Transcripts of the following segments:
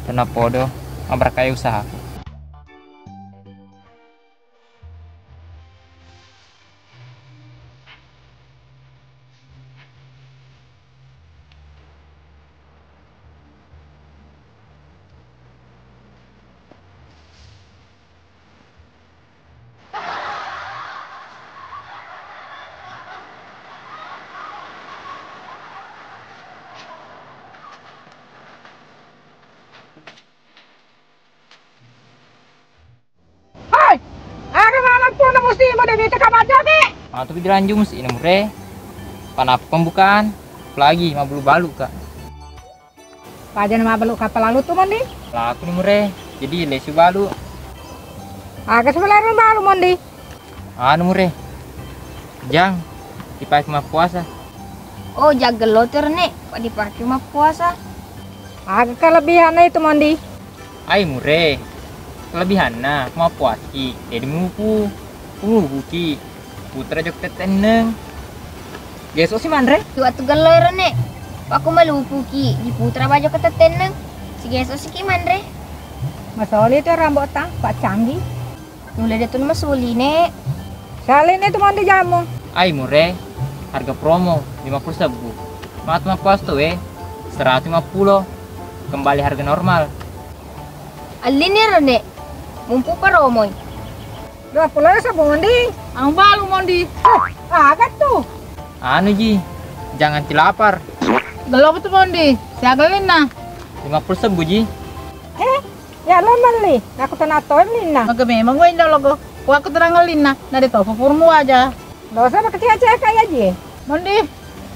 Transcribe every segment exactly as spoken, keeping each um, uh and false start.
Tennapodo, mabbarakkai usahaku. Hai, aga maneng puna musimu de' mita kabajaki? Matu pikiranju musti ina mure. Panappa pembukaan, apalagi mabbalu-balu ka. Pajana mabbalu kappa lalu tu, Mondi? Laku ni mure, jadi lesu balu. Aga sebelah balu, Mondi? Anu mure, jang dipake mappuasa. Oh, jaggello tu rene, pa dipake mappuasa. Aga kelebihanna itu, Mondi? Ai mure, kelebihanna mappuasaki, jadi mupu, mupuki, putra jokka tettenneng. Geso si manre? Iwattu gello ero, Nek. Wakku malupuki, diputra baju ketettenneng. Sigeso siki manre. Masoli tu rambo ta, Pak Canggi. Nulle de tu masuli, Nek. Sali ni tu mandi jamu. Ai mure, harga promo lima puluh sebbu. Matu mappuas tu we, seratus lima puluh. Kembali harga normal. Allini ero, Nek. Mumpu paromoi. Dua puluh sebbu, Mondi. Ang balu, Mondi. Eh, aga tu? Anu ji, jangan tilapar. Gello tu, Mondi. Siaga lenna? Lima puluh sebbu ji. Eh, ya lo melli. Aku tenang toy linna. Maka memang gue indah logo. Aku terang linna. Nade topo purmu aja. Dosa pakai cewek kayak ji. Mondi,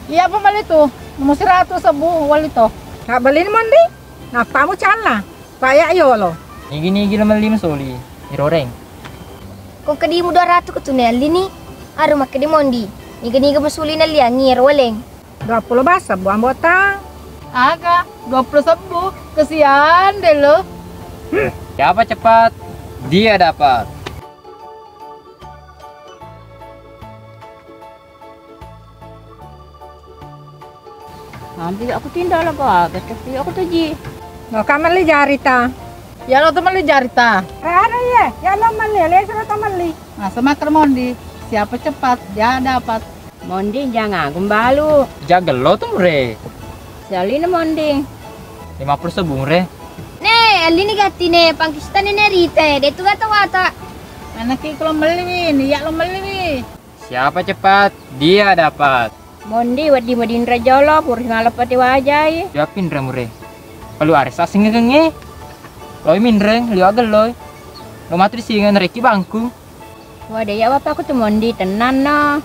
iya apa beli tu? Nomor seratus sebbu wali to. Nak beli ni, Mondi? Nappamu calla, paya yolo. Nigi-nigi lo melli masuli, iroreng. Ko kedimu dua ratu ketune allini, aru makkedi Mondi. Niga-niga masuli nalliangi ero waleng. Dua puluh basa buang bota. Aga, dua puluh sebbu, kesian deh lo. Siapa cepat, dia dapat. Ambil aku tindak lah, Pak. Tapi aku tuh, Ji. Mau kamu melli jarita? Ya lo tuh melli jarita. Eh, ada iya. Ya lo melli, ya lo suruh tuh melli. Nah, sama Mondi. Siapa cepat, dia dapat. Mondi jangan gumbalu. Jaga lo tuh, Mure. Sialina Mondi. Lima puluh sebbu, Mure. Ne, allini gatti ne, pangkista ne, ne rite, de tu gata wata. Anak iko lo melli wi, ni ya lo melli wi. Siapa cepat, dia dapat. Mondi, wedding madinra jolo, pura simalapati wajai. Jawab pinra, Mure. Kalau aresa singegengnge. Loi minreng, liwa gelloi. Lo matu di singa narekki bangku. Wah, de ya bapakku tu Mondi, tenang no.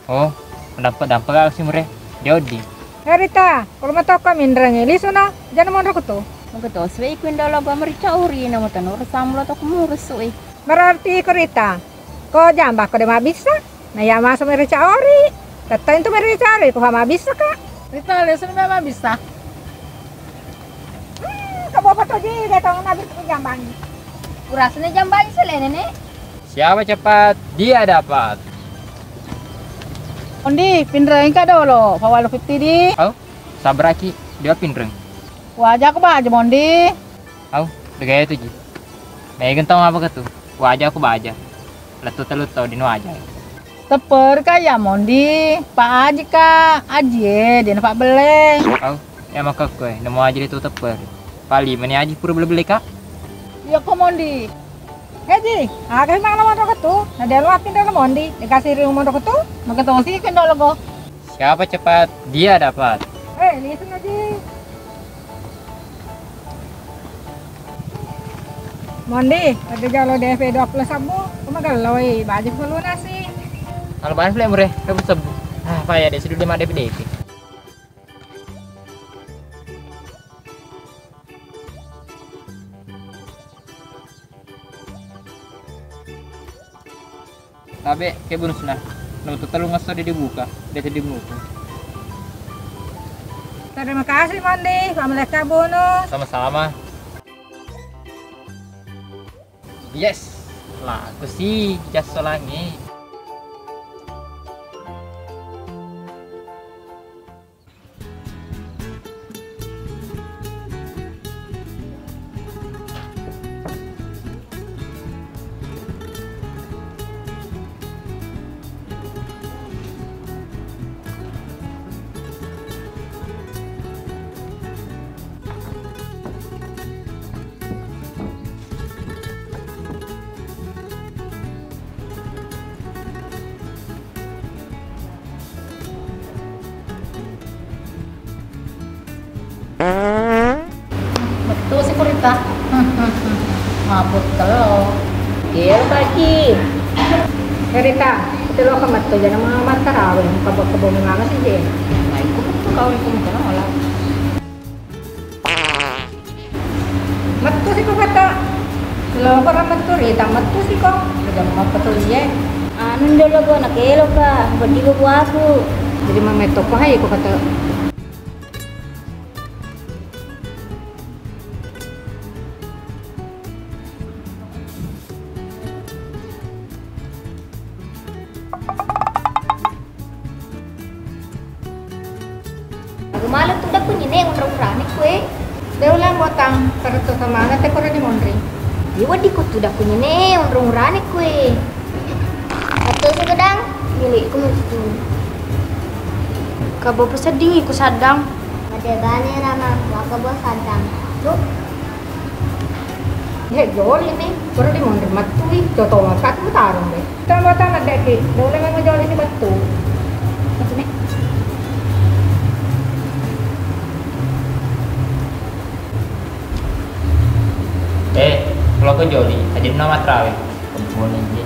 Oh, dampa-dampa gak si Mure. Dia wedding. Eh, Rita, kalau mau toko minreng, lisu no. Jangan mau aku tu. Maka to, suwe iku indo lo gua merica uri, nama tanur samlo toko murus suwe. Berarti iko Rita, ko jamba ko de mabissa? Na iya maso merica ori. Tetta itu merica ori ko mabissa ka. Rita, lesu na mabissa. Hmm, ka bapa to ji de tong nabi ko jambangi. Urasana jambangi selene ne. Siapa cepat, dia dapat. Ondi, pinreng ka dolo, pawalu fitti di. Au, sabaraki, dia pinreng. Waja ko baja Mondi. Au, degaya tu ji. Megeng tau apa ketu? Waja ko baja. Lettu tellu tau dino waja. Tepper ka ya Mondi, Pak Aji ka, Aji e, dena Pak Bele. Au, ya maka koe, nemu aja itu tepper. Pali meni aji pura bele-bele ka. Iya ko Mondi. Hei ji, aga si mala monro ketu? Na delo apin delo Mondi, dikasih ri monro ketu? Maka tosi ke dolo go. Siapa cepat, dia dapat. Eh, lisu na ji. Mondi, pada jalo D P dua puluh sebbu, kuma galloi, baju puluh nasi. Kalau banyak beli murah, dua puluh sebbu. Ah, apa ya, deh, sudah lima D P D P. Tabe, ke bonusna. Nomor tellu ngesso de dibuka, de tadi mutu. Terima kasih Mondi, pamleka bonus. Sama-sama. Yes, laku si jas solangi. Ta. Mabuk kelo. Iya, Pak Ki. Cerita, itu lo kemet tuh, jangan mau makan tarawih, kebo-kebo memang sih, Ji. Nah, itu tuh kau itu mungkin olah. Mettu siko kata. Lo kok mettu rita mettu siko. Udah mau apa tuh, Ji? Anu dolo go nak elo ka, bedi go buaku. Jadi mametto ko hai ko kata. Lagu malu tu dakku nyene onrong urane kue. Deu la motang, karetto samana te koro di monri. Iwa di kutu dakku nyene onrong urane kue. Atau segedang milikku mettu. Kabo pesedding iku saddang. Made bane rama, waka bo saddang. Cuk. He, joli ni, baru di monri mattui, coto makat mutarung deh. Tambah tanah deh ki, dole memang joli si batu. Eh, kalau ke joli, aja nama trawe. Kebun ini.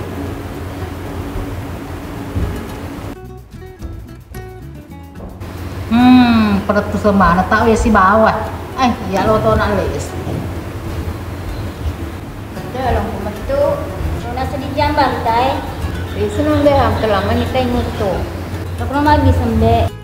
Hmm, perettu semana tau ya sibawa. Eh, iya lo tona les. Betul, lo kumettu. Nuna sedih jambang tai. Isu nang be, telangan ni tai mutu. Lo kuma magi sembe.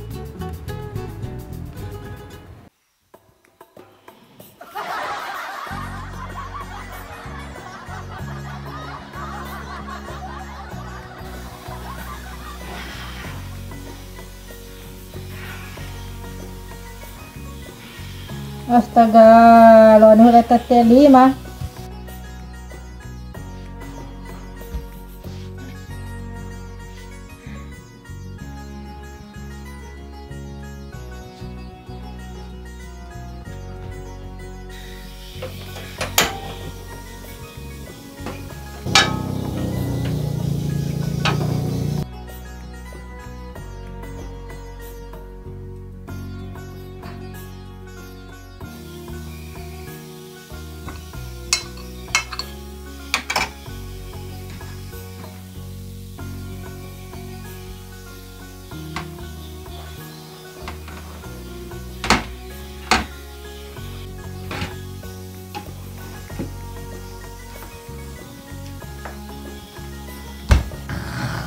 Astaga, lo anu le tette lima.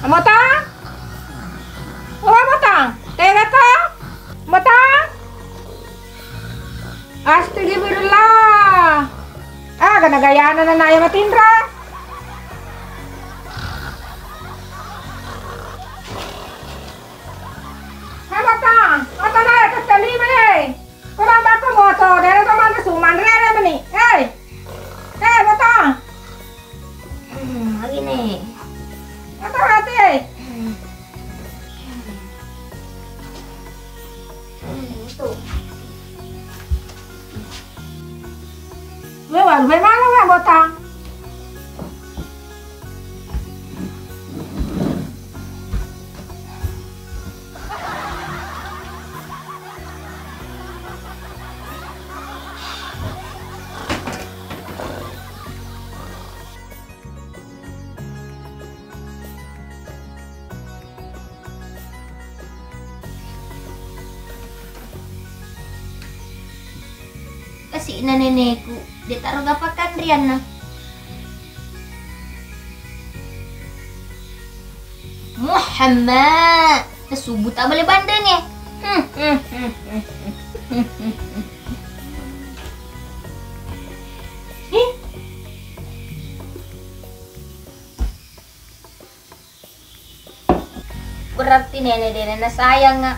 Motang? Oh, Motang? Tega to? Motang? Astagfirullah. Ah, gana gayana nana ya matinra. Hai, Motang. Motang, eh, kecil lima, eh. Ko mambakko moto, dere to manre sumanre meni. Hei. Hei, moto. Hmm, lagi nih. Moto hati. Hmm, itu. Gue baru gue malu ya, Motang. Kasi'na neneku, de' taro gapakanrianna. Muhammad, nasubu ta bale bandeng e. Ih. Berarti nene dena nasayangnga.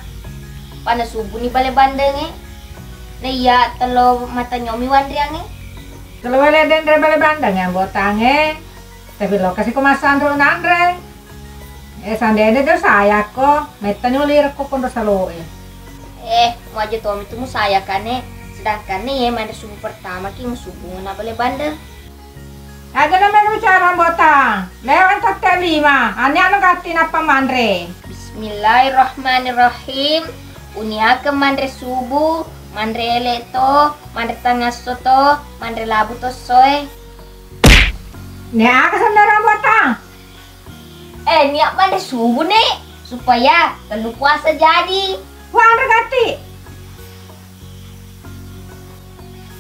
Pana subuni bale bandengnge. Na iya tello matanyomi wanriangnge. Tello wele denre bale bandengnge ambotangnge. Tapi lokasi ko masanro nanre. Eh, sandene de sayakko, mettani ulirekko konro saloe. Eh, muaja tomi tu musayakane. Sedangkan ne ye manre subu pertama ki musubungna bale bandeng. Aja na menu cara, Botang. Lewat tette lima. Ani anu gatti nappa manre. Bismillahirrahmanirrahim. Uniakeng manre subu, Manre ele to, manre tangasso to, manre labu to essoe. Niaka senna Rambo Tang? Eh, niak manre subuh, Nek, supaya tellu puasa jadi. Wanre gatti.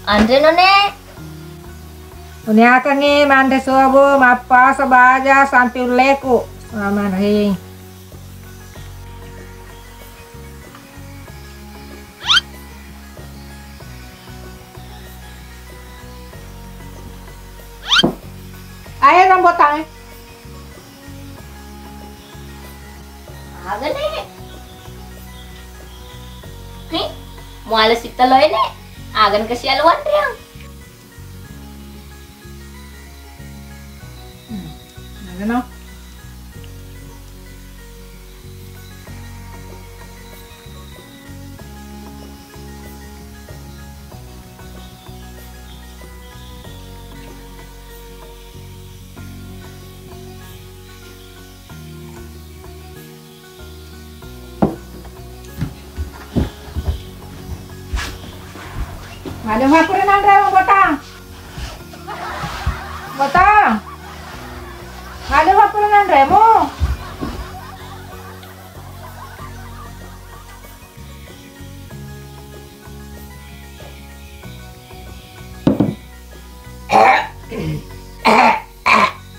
Anre no, Nek. Uniakangngi manre subuh, mappuasa baja sampi ulleku. Bismillahirrahmanirrahim. Ayo, Rambo Tang. Aga, Nek? Hei, muala sitelo, Nek. Aga na kasi alo wanreang. Hmm, aga no. Madu makkuro nanremu, Botang? Botang. Madu makkuro nanremu?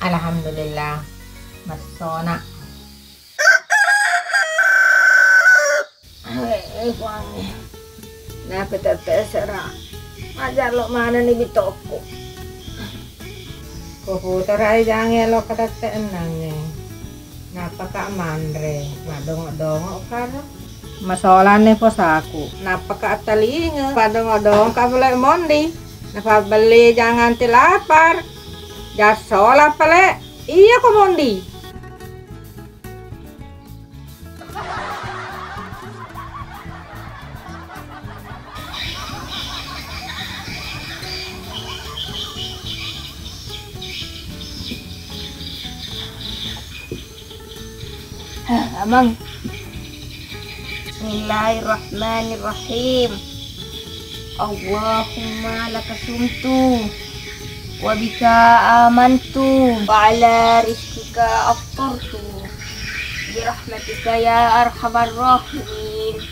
Alhamdulillah, massona. Eh, Puangnge. Nappa tette sera. Majallo manenni bitokku. Ko puterai jange lo katette ennangnge. Nappaka manre, maddongo-dongo karo. Masolanni posaku. Nappaka attalinge, paddongo-dongo ka pole Mondi. Napabbelli jangan anti lapar. Jassola pale. Iya ko Mondi. Amang. Bismillahirrahmanirrahim. Allahumma laka sumtu wa bika amantu wa ala rizqika aftartu bi rahmatika ya arhamar rahimin.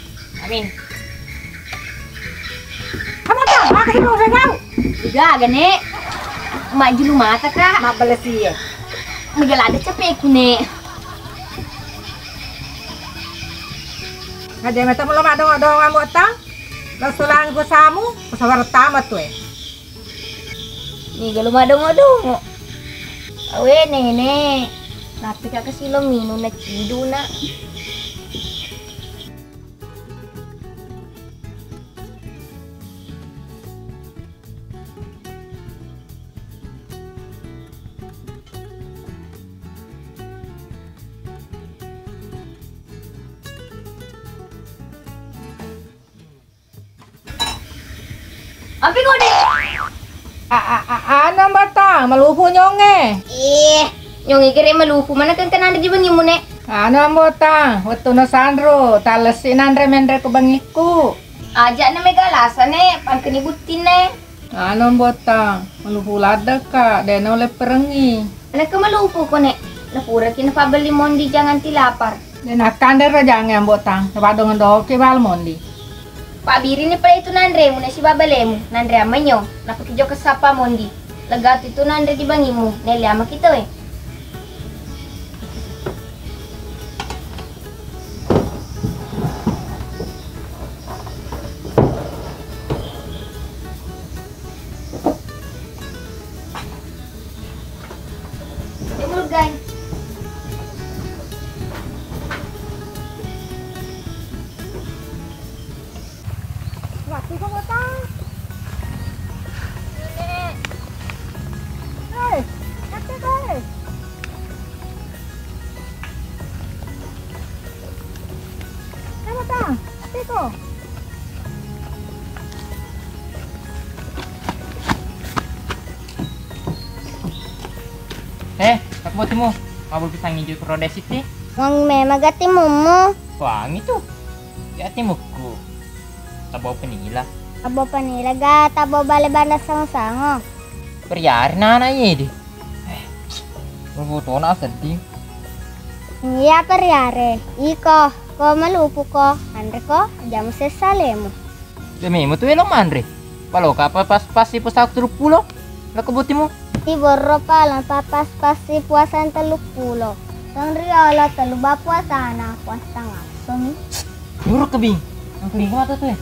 Amin. Apa ta? Maka sih mau saya tahu. Udah agak nek. Majulu mata kak. Mak belas iya. Mega lada capekku nek. Aja mata melo madong-adong Ambo Tang. Lo sulang ku samu, pesawat tamat tuh eh. Niga lo madongo-dongo. Awe nene, nappi kaka silo minung na cidu na. Api kode? A, a, a, anu Ambo Tang, malupu nyonge. Ih, nyonge kere malupu, mana kan kenanre jibangimu nek? Anu Ambo Tang, wettu no sanro, talessi nanre menre ku bangiku. Aja na mega lasa nek, pangkeni buttinne. Anu Ambo Tang, malupu ladde ka, de na ule perengi. Nake malupu ko nek, napuraki napabbelli Mondi jangan anti lapar. De nakkandero jange Ambo Tang, napadong-dongki bal Mondi. Pabbirini pale itu nanremu na sibabalemu, nanre ammenyo, napaki jokka sappa Mondi. Legatu itu nanre di bangimu, nelle amaki tawwe. Wati ko botang. Hei, kate ko, hei. Hei, botang, kate ko. Eh, apa timu? Mabul pisang hijau krodesiti? Wang memang gati mumu. Wangi tu. Ya timukku. Tabo penila. Tabo penila ga tabo bale banda sango-sango. Periari nana iye di. Eh, lu tona sedih. Iya periare. Iko, ko malupu ko, anre ko, jamu sessalemu. Demi mu tu elo manre. Paloka apa pas-pasi pusaku tellu pulo. Lako bottimu. Ti borro palang papas-pasi puasa yang tellu pulo. Tong riolo tellu ba puasana, puasa tangapsomi. Nurut ke bing. Yang kelinga mata tu eh.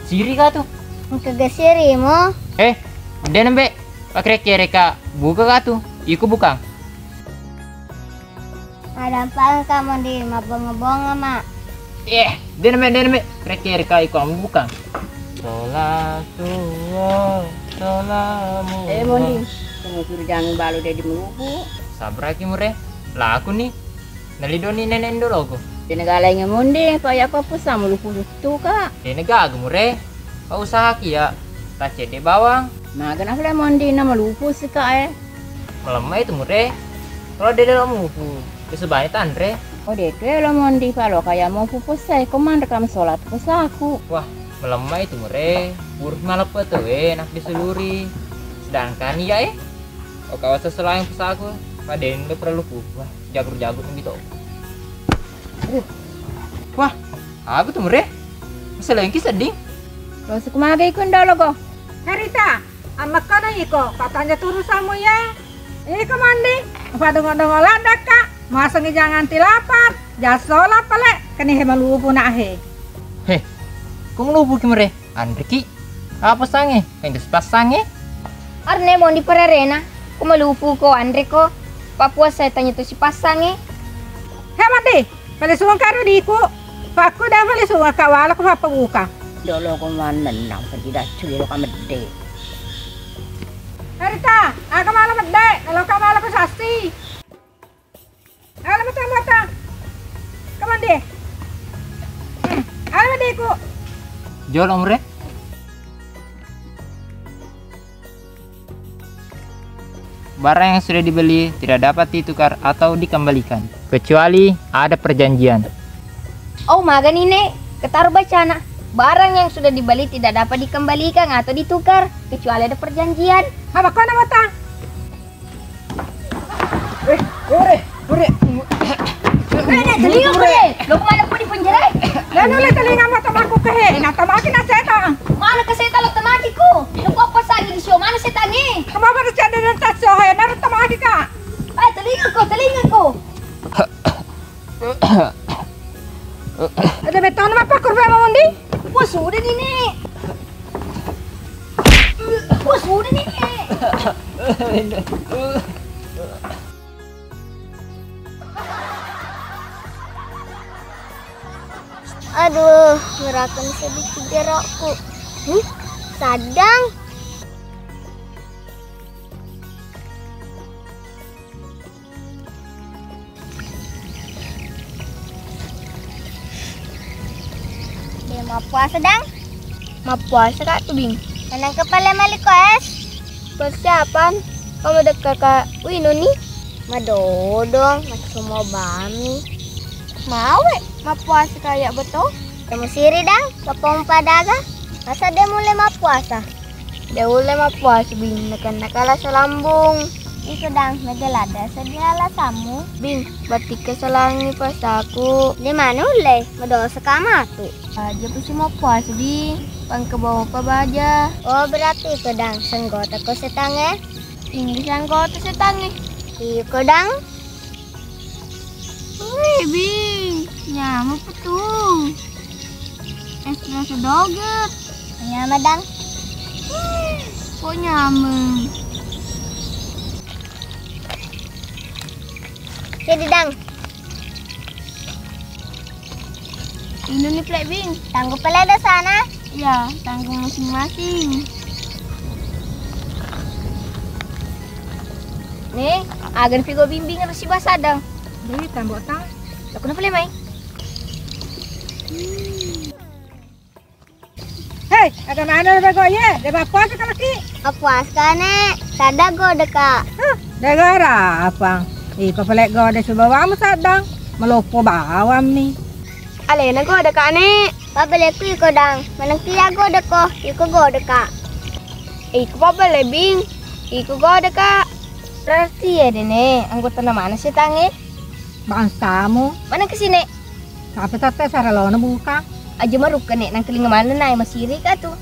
Siri ka tu. Engka gesirimu. Eh, de nembe. Pakere-kere ka buka ka tu. Iku bukang. Madampang kamu di mabonga-bonga, Mak. Eh, dena me, dena me. Reke reka iko amu bukang. Solatullah, salamu. Eh, Mondi, kamu suruh jangan balu dia di melubu. Sabraki mure. Laku ni. Nalidoni nenek ndologo. Dena galai nge Mondi, pa ya ko pusa melubu tu ka. Dena gagu mure. Pa usaha kia. Tacede bawang. Maga na fle Mondi na melubu sika eh. Malemma itu mure. Kalau dia dalam mupu, bisa banyak tanre. Oh, dia tu lo Mondi palo kayak mau pupus saya komando kamu sholat pusaku. Wah, malemma itu mure. Urus malah petu eh nak diseluri. Sedangkan iya eh. Oh, kawasan selain pusaku, pada yang perlu pupu. Wah, jagur-jagur gitu. Wah, aku tu mure. Selengki sedih. Lo suku maga ikun dolo go. Herita, Ammakkono iko, patanja turusammu iya. Iko mandi, padongo-dongo laddakka, masengi jangan tilapat, jasola pale, keni he malupu na he. He, ko malupu ki mere, anriki. Apa sange? Kan itu pas sange. Arne mo di pererena, ko malupu ko anre ko. Papuasa tanya tu si passange. He mandi, Pale sungka ro diku. Pakku da pale sungka ka wala ko pappabuka. Jolo ko mannennang pedi daccu jolo ka medde. Erita, aga mala medde, kalau ka mala ko sassi. Ala mata mata. Kamande. Hmm, ala medde ku. Jolo mure. Barang yang sudah dibeli tidak dapat ditukar atau dikembalikan, kecuali ada perjanjian. Oh, magani ne, ketaru bacana. Barang yang sudah dibeli tidak dapat dikembalikan atau ditukar, kecuali ada perjanjian. Apa kau nama ta? Eh, ore, ore. Eh, telinga ku de. Lo kemana ku di penjara? Lalu le telinga mata maku ke he. Na tamaki na setan. Mana ke setan lo tamaki ku? Lo ku apa sagi di sio mana setan ni? Kemana ada setan dan tas sio he? Naru tamaki ka. Eh, telinga ku, telinga ku. Ada beton apa kurba mau ndi? Wah, sudah ni, Nek. Wah, sudah ni, Nek. Aduh, gerakan sedikit jerokku. Hmm? Sadang. De mappuasa, Dang? Mappuasa ka tu, Bing. Menang kepala maliko es. Persiapan. Kamu dekat ka winoni. Madodong, macam mau bami. Mau eh, mappuasa kayak betul. Kamu siri, Dang, bapompa daga. Masa de mulai mappuasa? De ulle mappuasa, Bing, nakenna kala salambung. Iko, Dang, mega ladde seddi alasammu. Bing, battikka salangi puasaku. De manu ulle, madosa ka matu. Aja pusi mappuasa, Bing, pangke bawa pa baja. Oh, berarti iko, Dang, sanggota ko setange? Ini sanggota setange. Iko, Dang. Wih, Bing, nyameng petung. Es rasa doget. Nyameng, Dang. Kok nyameng? Jadi, Dang. Ini nih, Plek, Bing. Tanggung pele ada sana. Iya, tanggung masing-masing. Nih, agan pigo bimbing harus si basadang. Jadi tambok tang. Aku napa lemai? Hei, ada mana lo bego ye? Dia bapuasa kalau ki? Apuas kane, sada go deka. Huh, degara apa? Iko pelek go de subawamu sadang. Melopo bawammi. Alena go deka ne. Pabeleku iko, Dang. Manengki ya godeko, iko godeka. Iko pabele, Bing. Iko godeka. Berarti ya dene anggotana mana setangnge? Bangsamu. Manengki sine. Sampai tette saralono buka. Aja marukka, Nek, nangkelinga maneng nae masiri ka tu.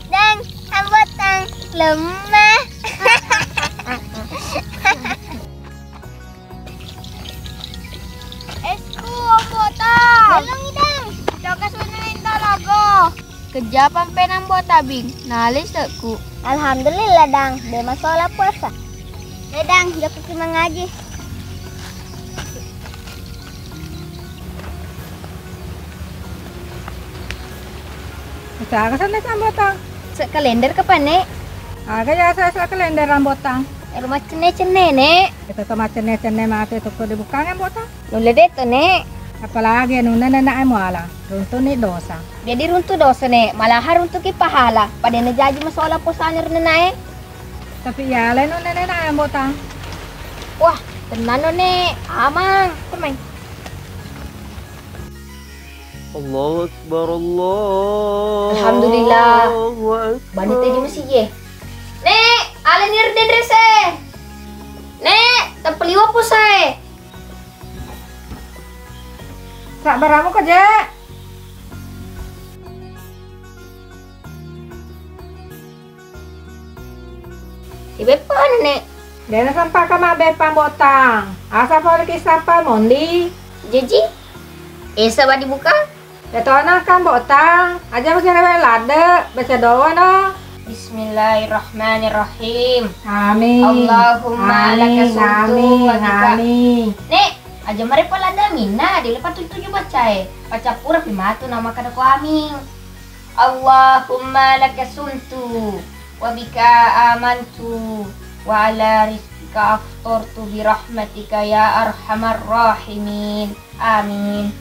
Dang, Ambotang lemah. Esku, Ambotang. Belum, Dang. Coba sunu inta lago. Keja pampena Ambotang, Bing. Nalisekku. Alhamdulillah, Dang. De masola puasa. Eh, Dang, jokki mangaji. Aga sanna Ambotang? Se kalender kapan, Nek? Aga ya se kalender Ambotang? Ero maccenne-cenne, Nek. Itu to maccenne-cenne mate tu ko dibuka Ambotang? Nulle de to, Nek. Apalagi anu nana muala, runtuni dosa. Jadi runtu dosa, Nek, malahan runtuki pahala. Pada najaji masola posana ro nanae. Tapi ya leno nene na Ambotang. Wah, tenang no, Nek. Amang, tenang. Allahu Akbar, Allahu Alhamdulillah. Akbar. Bani teji masih ye. Nek, ala nir den rese. Nek, tepeliwa pusae. Sabbaramu ko, Je. Ibeppana, Nek. Dena sampaka mabbeppa Ambotang. Asa pole ki sampa mondi. Jaji, esa wa dibuka? Yatona kan Ambotang. Aja baca rewe ladde, baca doa no. Bismillahirrahmanirrahim. Amin. Allahumma amin, laka sumtu amin, wa bika. Amin. Nek, aja marepa ladde minna, dile patuju-tuju bacae. Pacappura pi matu nama kada ko amin. Allahumma laka sumtu wa bika amantu wa ala rizqika aftartu bi rahmatika ya arhamar rahimin. Amin.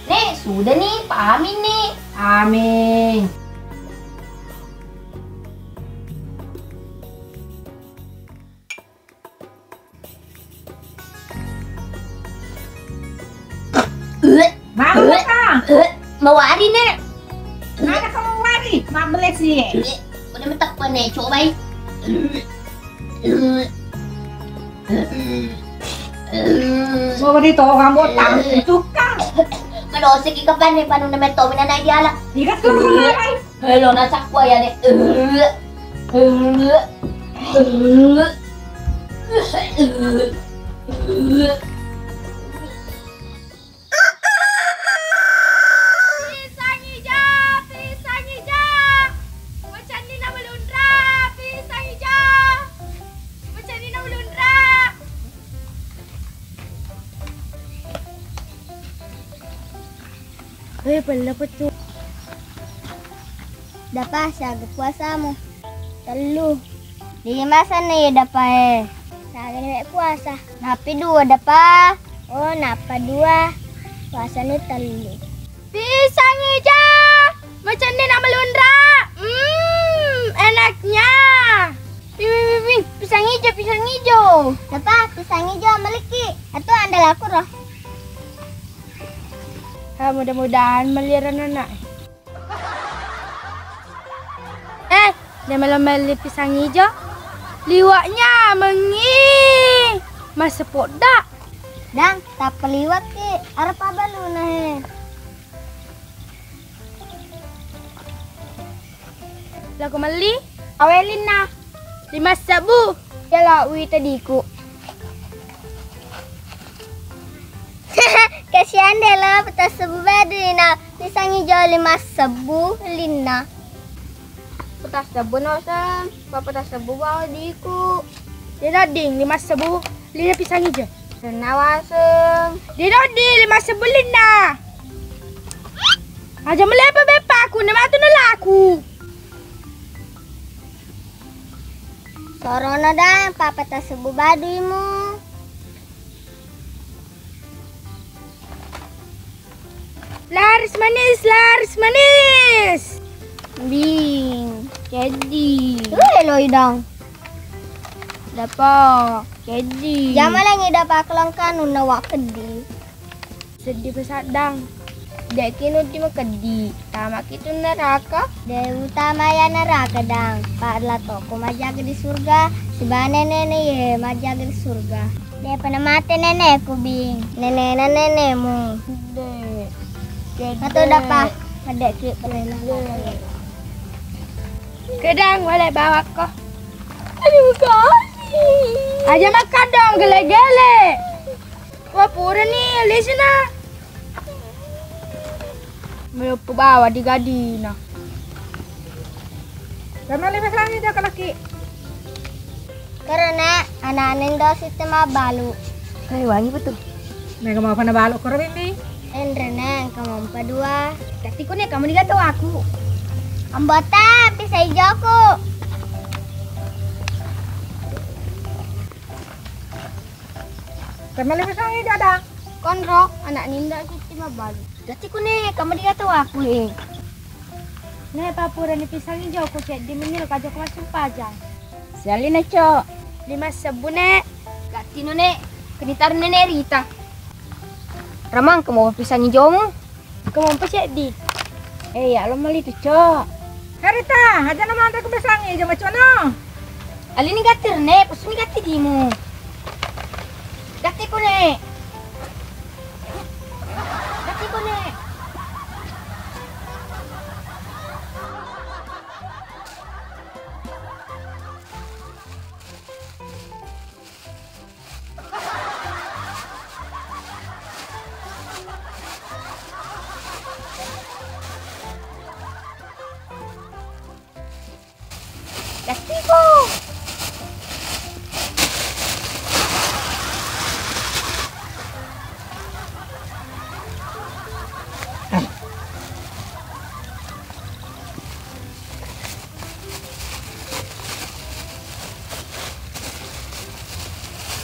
Nek, sudah nih, Pak Amin nih. Amin. Bangun, Kak. Mawari, Nek. Mana kamu mawari? Mabbelesi, eh. Udah metek, Nek. Cobai. Mau di tongam botang, suka. Kalau segi kapan nih, panu nemet to, minanai diala. Iya, suka. Halo, nasakku ya, Nek. Pisang ijo, pisang ijo. Macenni na melunra, pisang ijo. Macenni na melunra. Eh, pella petu. Dapa, siaga puasamu? Tellu. Lima sanna iya, Dapa, e. Siaga ni puasa? Nappi dua, Dapa. Oh, nappa dua. Puasani tellu. Pisang ijo. Macenni na melunra. Hmm, enaknya. Wih, wih, wih, wih. Pisang ijo, pisang ijo. Dapa, pisang ijo meliki. Atu andalaku ro. Ha, mudah-mudahan meliaran anak. Eh, de melo melli pisang ijo. Liwaknya mengi. Masa podda. Dang, tappa liwakki. Arpa baluna he. Lako melli? Awelinna. Lima sebbu. Yala uwita diku. Kasihan de lo, petas sebbu badu ina. Pisang ijo lima sebbu linna. Petas sebbu no, Sam. Pa petas sebbu bawa diku. Dia ding lima sebbu linna pisang ijo. Senna waseng. Dia ding lima sebbu linna. Aja melepa bepa aku, nama tu nelaku. Sorono dang, papa tasebbu baduimu. Laris manis, laris manis. Bing, keddi. Weh, loi dang. Dapa, keddi. Jamalengi dapa kelangkanu nawa keddi. Seddi pesaddang. De'ki nuddi makeddi, tamaki tu neraka. De' utama iya neraka, Dang. Pa'la tokko majjaga di surga, sibawa nenekna iye majjaga di surga. De'pa namate nenekku, Bing. Nenekna nenekmu. De'. Atau dapa, made'ki pernah. Kedang, boleh bawakko. Aduh, kasih. Aja makan dong, gele-gele. Wah, purani lisina. Meloppo bawa di gadina. Sama lima sangi dah kalaki. Karena anak-anak Indo sistem balu. Hai, wangi betul. Mega mau kena balu koro, Bimbi? Enrene, kamu empat dua. Tapi ku ne, kamu digato aku. Ambota, pisai ijoku. Temali pisang ijo ada. Konro, anak ninda kitti mabalu. Gatti ku ne, kamu digato aku e. Ne, papura ni pisang ijo ku ceddi menil kajo ku massumpajang. Siali ne, Cok. Lima sebbu ne. Gatti no ne, kenitar nene Rita. Ramang kamu pisang ijomu. Kemampa ceddi. Eh, ya lo mali tu, Cok. Harita, aja na manre ku besangi jama cono. Alini gatir ne, pusuni gatti dimu. Gatti kone. Gatti kone. Gattiko.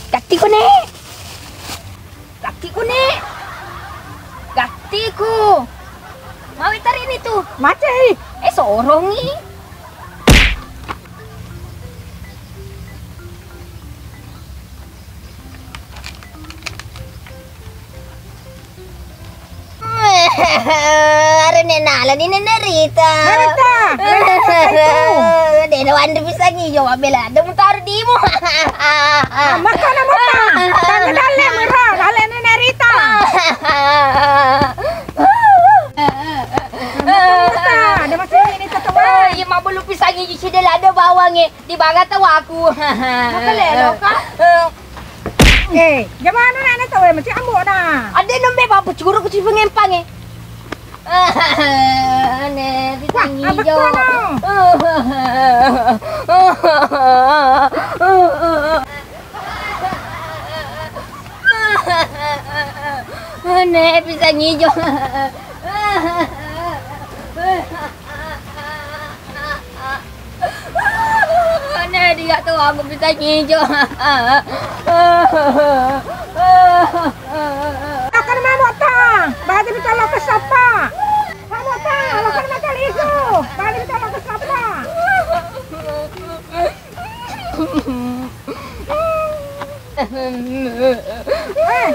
Gattiko, Nek. Gattiko, Nek. Gattiko. Mawi tarini tu. Macai. Eh, sorongi. Are nenala ni Nene Rita. Rita, Rita, Rita. Dena wandri pisangi jo, mabela ada mutaru dimu. Makan apa? Tangga dalle mero, dalle Nene Rita. Ada masih ini tetap. Iya, mabulu pisangi ji, sudah ada bawang e. Di baga tau aku. Maka lelo ka? Eh, jamanu nana tau e, mesti ambo na. Ade nombe babu curu ku cipengempang e. Ne, wah, pisang ijo. Ne, pisang ijo. Ane, dia tu aku bisa ngijo. Akan manu ta, baju kita lo ke sapa? Manu ta, lo kan mata liku, baju kita lo ke sapa? Eh.